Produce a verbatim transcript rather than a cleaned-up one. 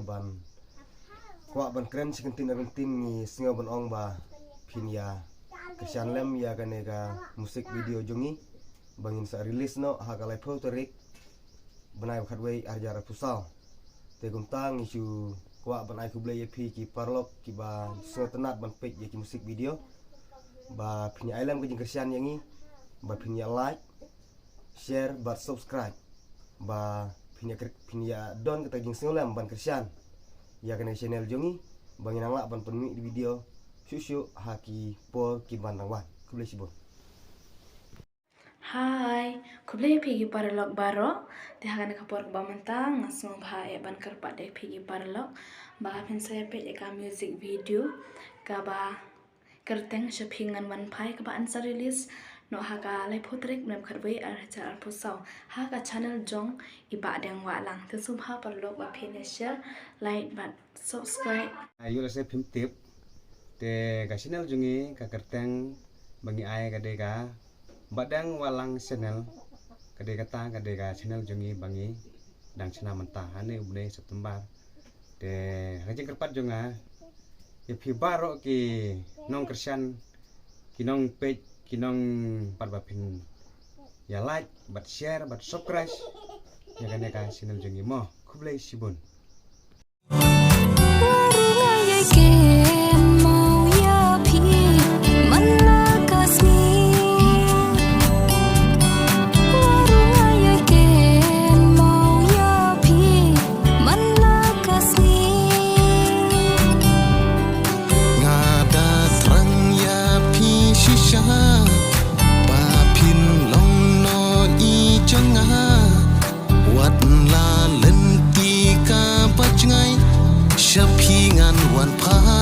ban kwah ban kren shi kyntien ar kyntien, ngi sngew ban ong ba phin ïa kyrshan lem ïa kane ka music video jong ngi ba ngin sa release noh ha ka laiphew tarik bnai ba khatwei arhajar arphew saw. Te kumta ngi shu kwah ban ai khublei ïa phi ki paralok kiba sngewtynnat ban peit ïa ki music video, ba phin ïa ai lem ka jingkyrshan ïa ngi, ba phin ïa like, share bad subscribe, ba phin ïa kyrk- phin ïa don kata ka jingsngewlem ban kyrshan ïa kane ka channel jong ngi, ba ngin nang lah ban pynmih video shuh shuh ha ki por ki ban dang wan. Khublei shibun. Hi, khublei ïa phi ki paralok baroh. Te ha kane ka por kaba mynta nga sngewbha eh ban kyrpad ïa phi ki paralok ba phin sa ïa peit ïa ka music video kaba kyrteng Sha Phi Ngan Wan Phai, kaba yn sa release noh ha ka laiphew tarik bnai ba khatwei arhajar arphew saw ha ka channel jong i Bah Deng Wahlang. Te sngewbha paralok ba phin ïa share, like bad subscribe. Ayu la se phim tip. Te ka channel jong ngi ka kyrteng ba ngi ai ka dei ka Bah Deng Wahlang channel. Ka dei kata ka dei ka channel jong ngi ba ngi dang shna mynta ha une u bnai September. Te ha ka jingkyrpad jong nga ïa phi baroh ki nongkyrshan, ki nongpeit, ki nongpat ba phin ïa like bad share bad subscribe ïa kane ka channel jong ngi mo. Khublei shibun. Nga da thrang ïa phi shisha ba phin long noh i jong nga. Wat la lynti kaba jngai, Sha Phi Ngan Wan Phai.